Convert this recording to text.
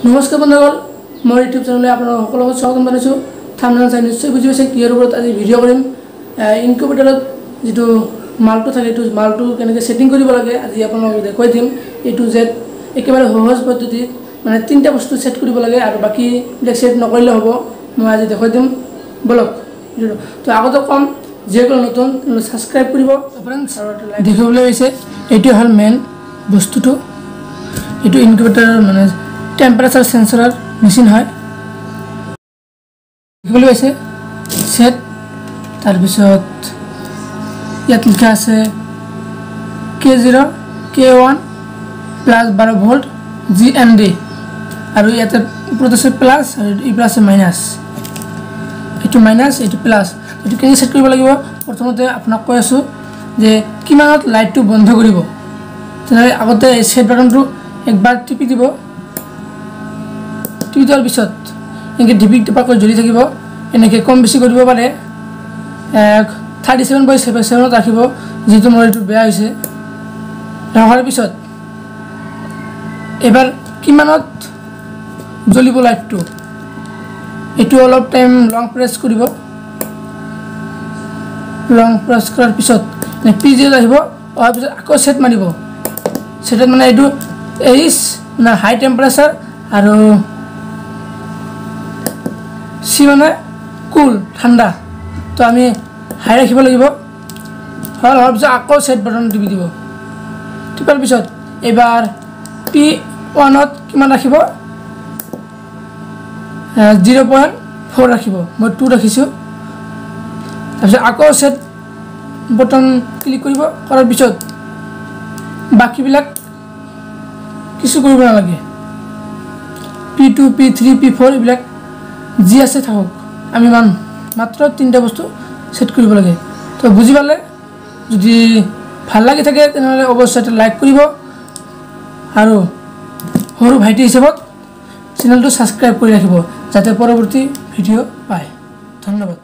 নমস্কাৰ বন্ধুসকল, মোৰ ইউটিউব চেনেললৈ আপোনালোক সকলোকে স্বাগতম জনাইছোঁ। থাম্বনেইল চাই নিশ্চয় বুজি পাইছে কিহৰ ওপৰত আজি ভিডিঅ' কৰিম। ইনকিউবেটৰত যিটো মালটো থাকে, এইটো মালটো কেনেকৈ ছেটিং কৰিব লাগে আজি আপোনালোকক দেখুৱাই দিম। এইটো জেড একেবাৰে সহজ পদ্ধতিত মানে তিনিটা বস্তু ছেট কৰিব লাগে আৰু বাকীবিলাক ছেট নকৰিলে হ'ব, মই আজি দেখুৱাই দিম। ব'লক, তো আগতে ক'ম যিসকল নতুন ছাবস্ক্ৰাইব কৰিব। দেখিবলৈ হৈছে এইটোৱে হ'ল মেইন বস্তুটো। এইটো ইনকিউবেটৰৰ মানে টেম্পাৰেচাৰ চেঞ্চৰৰ মেচিন হয়। দেখিবলৈ পাইছে ছেট, তাৰপিছত ইয়াত লিখা আছে K0 K1 plus 12 volt GND, আৰু ইয়াতে ওপৰত আছে প্লাছ আৰু এইফালে আছে মাইনাছ। এইটো মাইনাছ, এইটো প্লাছ। এইটো কেনেকৈ ছেট কৰিব লাগিব, প্ৰথমতে আপোনাক কৈ আছোঁ যে কিমানত লাইটটো বন্ধ কৰিব। তেনেহ'লে আগতে এই ছেট বাটনটো একবাৰ টিপি দিব। টিপি দিয়াৰ পিছত এনেকৈ ঢিপিক টিপাকৈ জ্বলি থাকিব। এনেকৈ কম বেছি কৰিব পাৰে। 37.7 ৰাখিব, যিহেতু মোৰ এইটো বেয়া হৈছে। ৰখাৰ পিছত এবাৰ কিমানত জ্বলিব লাইটটো, এইটো অলপ টাইম লং প্ৰেছ কৰিব। লং প্ৰেছ কৰাৰ পিছত P0 আহিব, অহাৰ পিছত আকৌ ছেট মাৰিব। ছেটত মানে এইটো এইচ মানে হাই টেম্পাৰেচাৰ আৰু চি মানে কুল, ঠাণ্ডা। তো আমি হাই ৰাখিব লাগিব। হোৱাৰ পিছত আকৌ ছেট বাটন টিপি দিব। টিপাৰ পিছত এইবাৰ P1ত কিমান ৰাখিব, 0.4 ৰাখিব। মই 2 ৰাখিছোঁ। তাৰপিছত আকৌ ছেট বটন ক্লিক কৰিব। কৰাৰ পিছত বাকীবিলাক কিছু কৰিব নালাগে। P2 P3 P4 এইবিলাক যি আছে থাকক, আমি মাত্ৰ তিনিটা বস্তু ছেট কৰিব লাগে। তো বুজি পালে? যদি ভাল লাগি থাকে তেনেহ'লে অৱশ্যে এটা লাইক কৰিব আৰু সৰু ভাইটি হিচাপত চেনেলটো ছাবস্ক্ৰাইব কৰি ৰাখিব, যাতে পৰৱৰ্তী ভিডিঅ' পায়। ধন্যবাদ।